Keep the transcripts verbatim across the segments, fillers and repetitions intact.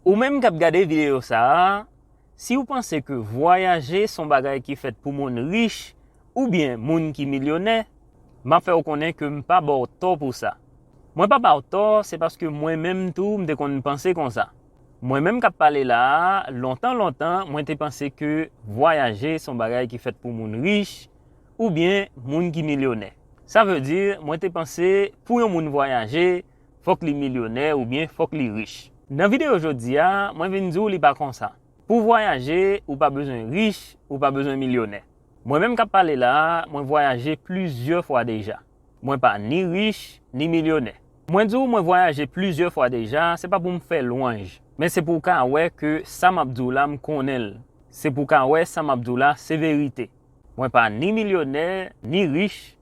Ou menm k ap gade videyo sa a, si w panse ke vwayaje se yon bagay ki fèt pou moun rich oubyen moun ki milyonè, m ap fè w konnen ke m pa ba w tò pou sa. Mwen pa ba w tò, se paske mwen menm tou, m te konn panse konsa. Mwen menm k ap pale la a, lontan, lontan, mwen te panse ke vwayaje se yon bagay ki fèt pou moun rich oubyen moun ki milyonè. Sa vle di, mwen te panse pou yon moun vwayaje, fòk li milyonè oubyen fòk li rich. Nan videyo jodi a, mwen vin di w li pa konsa. Pou vwayaje, ou pa bezwen rich, ou pa bezwen milyonè. Mwen menm k ap pale la a, mwen vwayaje plizyè fwa deja. Mwen pa ni rich, ni milyonè. Mwen di w mwen vwayaje plizyè fwa deja, se pa pou m fè lwanj, men se pou w ka wè ke sa m ap di w la, m konnen l. Se pou w ka wè sa m ap di w la, se verite. Mwen pa ni milyonè, ni rich,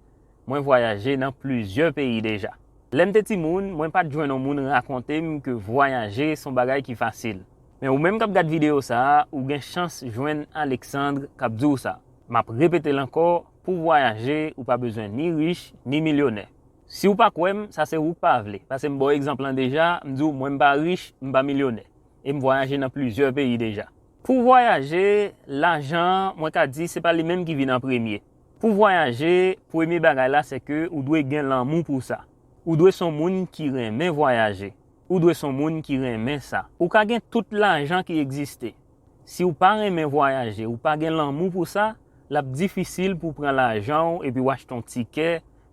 mwen vwayaje nan plizyè peyi deja. Lè m te timoun, mwen pa t jwenn yon moun rakonte m ke vwayaje se yon bagay ki fasil. Men ou menm k ap gad videyo sa a, ou gen chans jwenn Alexandre k ap di w sa. M ap repete l ankò, pou vwayaje, ou pa bezwen ni rich, ni milyonè. Si w pa kwè m, sa se ou k pa vle. Paske m ba w egzanp lan deja, m di w mwen m pa rich, m pa milyonè. E m vwayaje nan plizyè peyi deja. Pou vwayaje, lajan an, mwen ka di se pa li menm ki vin an premye. Pou vwayaje, premye bagay la se ke ou dwe gen lanmou pou sa. Ou dwe se yon moun ki renmen vwayaje. Ou dwe se yon moun ki renmen sa. Ou ka gen tout lajan ki egziste. Si w pa renmen vwayaje, ou pa gen lanmou pou sa, l ap difisil pou w pran lajan w epi w achte yon tikè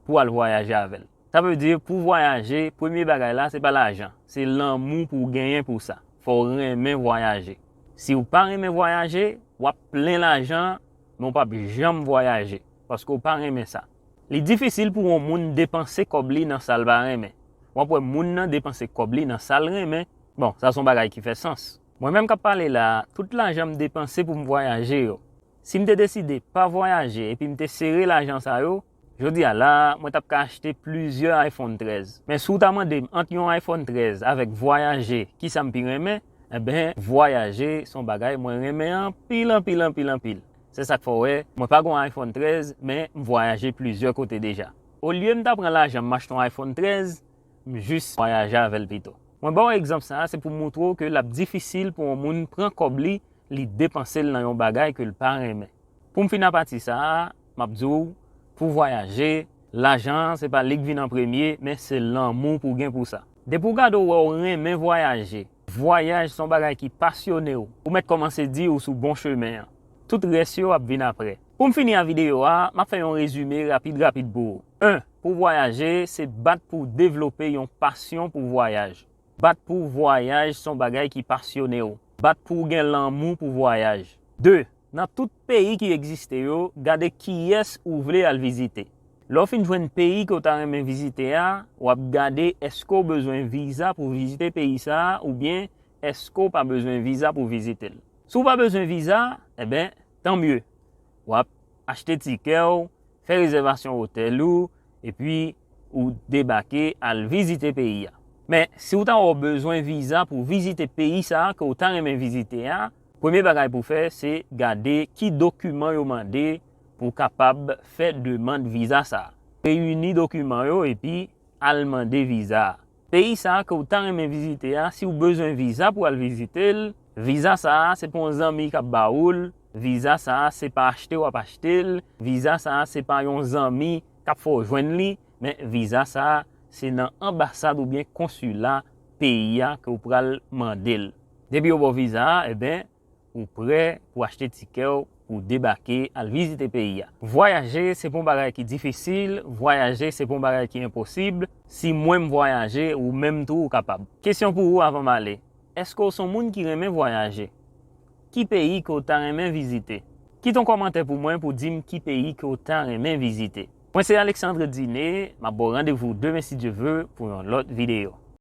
pou w al vwayaje avè l. Sa vle di, pou vwayaje, premye bagay la, se pa lajan. Se lanmou pou w genyen pou sa. Fò w renmen vwayaje. Si w pa renmen vwayaje, w ap plen lajan, men w p ap janm vwayaje, paske w pa renmen sa. Li difisil pou yon moun depanse kòb li nan sa l pa renmen. W ap wè moun nan depanse kòb li nan sa l renmen. Bon, sa se yon bagay ki fè sans. Mwen menm k ap pale la a, tout lajan m depanse pou m vwayaje yo, si m te deside pa vwayaje epi m te sere lajan sa yo, jodi a la a, mwen t ap ka achte plizyè iPhone trèz. Men si w ta mande m ant yon iPhone trèz avèk vwayaje, kisa m pi renmen, enben, vwayaje se yon bagay mwen renmen anpil, anpil, anpil, anpil. Se sa k fè w wè, mwen pa gen yon iPhone trèz, men m vwayaje plizyè kote deja. Olye m ta pran lajan m achte yon iPhone trèz, m jis vwayaje avè l pito. Mwen ba w egzanp sa a, se pou m montre w ke l ap difisil pou yon moun pran kòb li, li depanse l nan yon bagay ke l pa renmen. Pou m fin a pati sa a, m ap di w, pou vwayaje, lajan an se pa li k vin an premye, men se lanmou pou w gen pou sa. Depi w gade w wè w renmen vwayaje, vwayaj se yon bagay ki pasyone w, ou mèt kòmanse di ou sou bon chemen an. Tout rès yo ap vin apre. Pou m fini a videyo a, m ap fè yon rezime rapid rapid pou ou. En, pou vwayaje, se bat pou w devlope yon pasyon pou vwayaj. Bat pou vwayaj se yon bagay ki pasyone w. Bat pou w gen lanmou pou vwayaj. De, nan tout peyi ki egziste yo, gade kiyès ou vle al vizite. Lè w fin jwenn peyi ke w ta renmen vizite a, w ap gade èske w bezwen viza pou vizite peyi sa a oubyen èske w pa bezwen viza pou vizite l. Si w pa bezwen viza, enben, tanmye. W ap achte tikè w, fè rezèvasyon otèl ou, epi ou debake al vizite peyi a. Men, si w ta wè w bezwen viza pou vizite peyi sa a ke w ta renmen vizite a, premye bagay pou w fè, se gade ki dokiman yo mande pou w kapab fè demann viza sa a. Reyini dokiman yo, epi al mande viza a. Peyi sa a ke w ta renmen vizite a, si w bezwen viza pou al vizite l, viza sa a se pa yon zanmi k ap ba ou l, viza sa a se pa achte w ap achte l, viza sa a se pa yon zanmi k ap fè w jwenn li, men viza sa a se nan anbasad oubyen konsila peyi a ke w pral mande l. Depi yo ba w viza a, enben, ou prè pou achte tikè w pou debake al vizite peyi a. Vwayaje se pa yon bagay ki difisil, vwayaje se pa yon bagay ki enposib. Si mwen m vwayaje, ou menm tou ou kapab. Kesyon pou ou avan m ale. Èske w se yon moun ki renmen vwayaje? Ki peyi ke w ta renmen vizite? Kite yon kòmantè pou mwen pou di m ki peyi ke w ta renmen vizite. Mwen se Alexandre Diné, m ap ba w randevou demen si Dye ve pou yon lòt videyo.